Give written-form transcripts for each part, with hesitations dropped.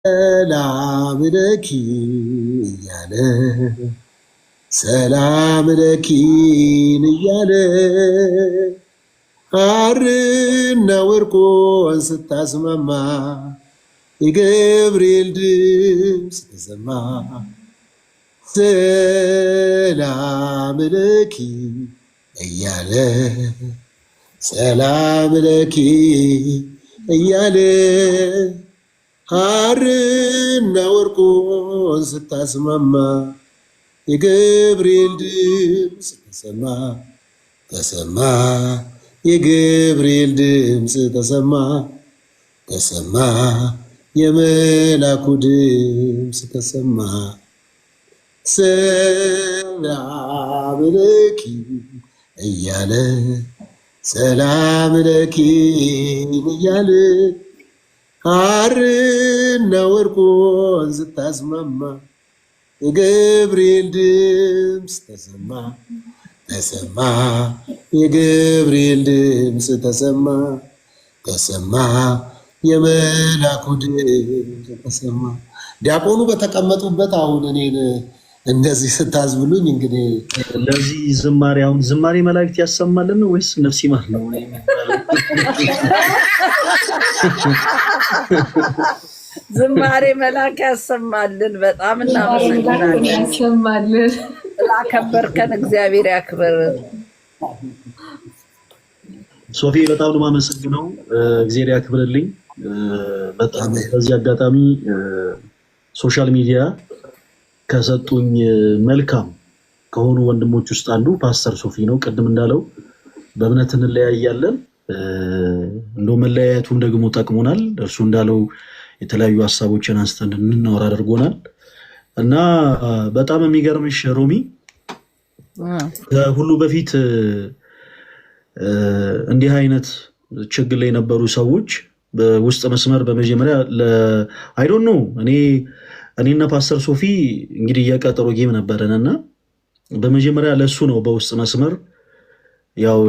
ሰላም ለኪ እያለ፣ ሰላም ለኪን እያለ፣ ሐርና ወርቁን ስታስማማ የገብርኤል ድምፅ ተሰማ። ሰላም ለኪ እያለ፣ ሰላም ለኪ እያለ፣ ሐርና ወርቁን ስታስማማ የገብርኤል ድምፅ ተሰማ፣ ተሰማ፣ የገብርኤል ድምፅ ተሰማ፣ ተሰማ፣ የመላኩ ድምፅ ተሰማ። ሰላም ለኪ እያለ፣ ሰላም ለኪ እያለ፣ ሐርና ወርቁን ስታስማማ የገብርኤል ድምፅ ተሰማ፣ ተሰማ፣ የገብርኤል ድምፅ ተሰማ፣ ተሰማ፣ የመላኩ ድምፅ ተሰማ። ዲያቆኑ በተቀመጡበት አሁን እኔን እንደዚህ ስታዝብሉኝ እንግዲህ ለዚህ ዝማሬ አሁን ዝማሬ መላእክት ያሰማልን ወይስ ነፍስ ይማር ነው የሚባለው? ዝማሬ መላክ ያሰማልን። በጣም እናመሰግናለን። ያሰማልን። ስላከበርከን እግዚአብሔር ያክብር። ሶፊ፣ በጣም ነው የማመሰግነው። እግዚአብሔር ያክብርልኝ። በጣም በዚህ አጋጣሚ social media ከሰጡኝ መልካም ከሆኑ ወንድሞች ውስጥ አንዱ ፓስተር ሶፊ ነው። ቅድም እንዳለው በእምነት እንለያያለን። እንደው መለያየቱም ደግሞ ጠቅሞናል። እርሱ እንዳለው የተለያዩ ሀሳቦችን አንስተን እንድናወራ አድርጎናል። እና በጣም የሚገርምሽ ሮሚ፣ ከሁሉ በፊት እንዲህ አይነት ችግር ላይ የነበሩ ሰዎች በውስጥ መስመር በመጀመሪያ I don't know፣ እኔና ፓስተር ሶፊ እንግዲህ የቀጠሮ game ነበረን እና በመጀመሪያ ለእሱ ነው በውስጥ መስመር ያው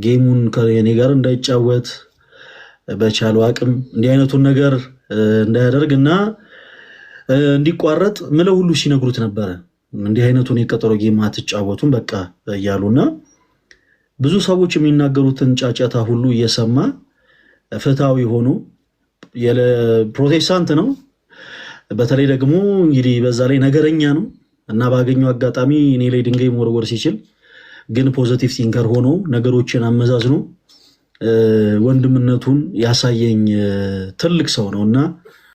game ኡን ከኔ ጋር እንዳይጫወት፣ በቻለው አቅም እንዲህ አይነቱን ነገር እንዳያደርግ እና እንዲቋረጥ ምለው ሁሉ ሲነግሩት ነበረ። እንዲህ አይነቱን የቀጠሮ game አትጫወቱም በቃ እያሉና ብዙ ሰዎች የሚናገሩትን ጫጫታ ሁሉ እየሰማ ፍትሐዊ ሆኖ፣ ፕሮቴስታንት ነው። በተለይ ደግሞ እንግዲህ በዛ ላይ ነገረኛ ነው እና ባገኘው አጋጣሚ እኔ ላይ ድንጋይ መወርወር ሲችል ግን positive thinker ሆኖ ነገሮችን አመዛዝኖ ወንድምነቱን ያሳየኝ ትልቅ ሰው ነው እና